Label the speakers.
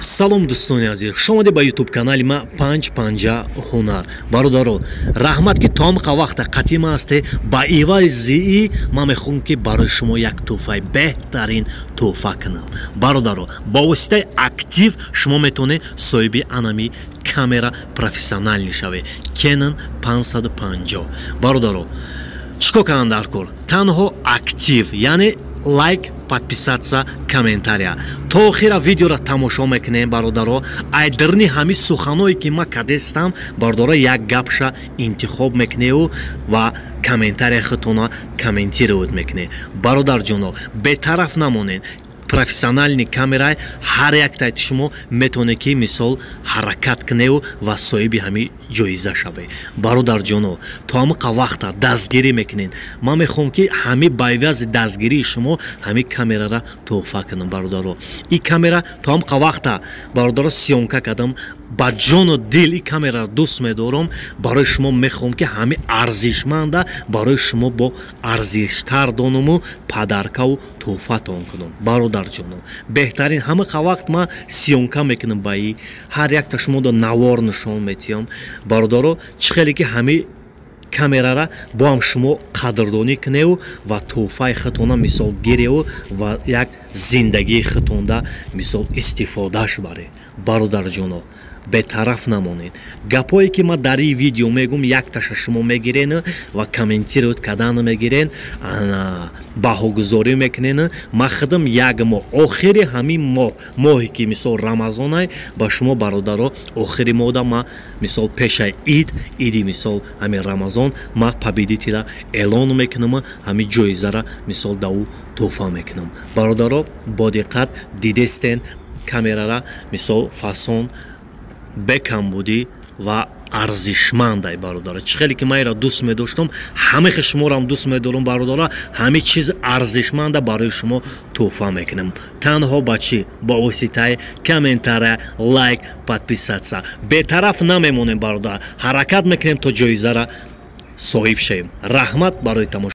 Speaker 1: Салом, дӯстони азиз, хушомадед ба ютуб канали ма «Панҷ панҷа ҳунар». Бародаро, раҳмат, ки то ҳамқа вақта қатъи ма ҳасте. Ба ивази ман мехоҳам, ки барои шумо як тӯҳфаи беҳтарин тӯҳфа кунам. Бародаро, ба воситаи актив шумо метавонед соҳиби анами камера профессиональный шавед, Canon 550. Бародаро, чӣ кор кардан дар кор? Танҳо актив, яъне лайк, подписаться, комментария. То охира видеоро тамошо мекунем, бародаро. Ай дарни ҳамин суханое, ки ма кадестам, бародаро, як гапша интихоб мекуневу ва комментария худтона комментировать мекунед. Бародарҷоно, бетараф намонед. Профессиональный камера, ҳар яктаи шумо метавонед, ки мисол ҳаракат куневу ва соҳиби ҳамин ҷоиза шавед. Бародарҷоно, то ҳамақа вақта дастгирӣ мекунед. Ман мехоҳам, ки ҳамин ба ивази дастгирии шумо ҳамин камерара тӯҳфа кунам. Бародаро, ин камера то ҳамақа вақта, бародаро, съёмка кардам, ба ҷону дил ин камераро дӯст медорам. Барои шумо мехоҳам, ки ҳамин арзишманда барои шумо бо арзиштар донуму подарка ву тӯҳфатон кунам. Бародарҷоно, беҳтарин, ҳамақа вақт ман съёмка мекунам, ба и ҳар якта шуморо навор нишон метиҳам. Бародаро, чӣ хеле ки ҳамин камерара бо ҳам шумо қадрдонӣ куневу ва тӯҳфаи худтона мисол гиреву ва як зиндагии худтонда мисол истифодааш баред. Бародарҷоно, бетараф намонед. Гапое, ки ман дар ин видео мегӯм, якташа шумо мегирен ва комментировать кардан мегирен, баҳогузорӣ мекунен. Ман худам як моҳ, охири ҳамин моҳ, моҳе ки мисол Рамазонай, ба шумо, бародаро, охири моҳда ма мисол пешаи ид, иди мисол ҳамин Рамазон, ма победителя эълон мекунам, ҳамин ҷоизара мисол да ӯ тӯҳфа мекунам. Бародаро, бодиққат дидестен, камерара мисол фасон, бекамбудӣ ва арзишмандай. Бародара, чӣ хеле ки ман ира дӯст медоштам, ҳамехе шуморо дӯст медорам. Бародара, ҳамин чиз арзишманда барои шумо тӯҳфа мекунам. Танҳо ба чӣ? Ба воситаи комментария, лайк, подписаться. Бетараф намемонем, бародар, ҳаракат мекунем, то ҷоизара соҳиб шавем. Раҳмат барои тамошо.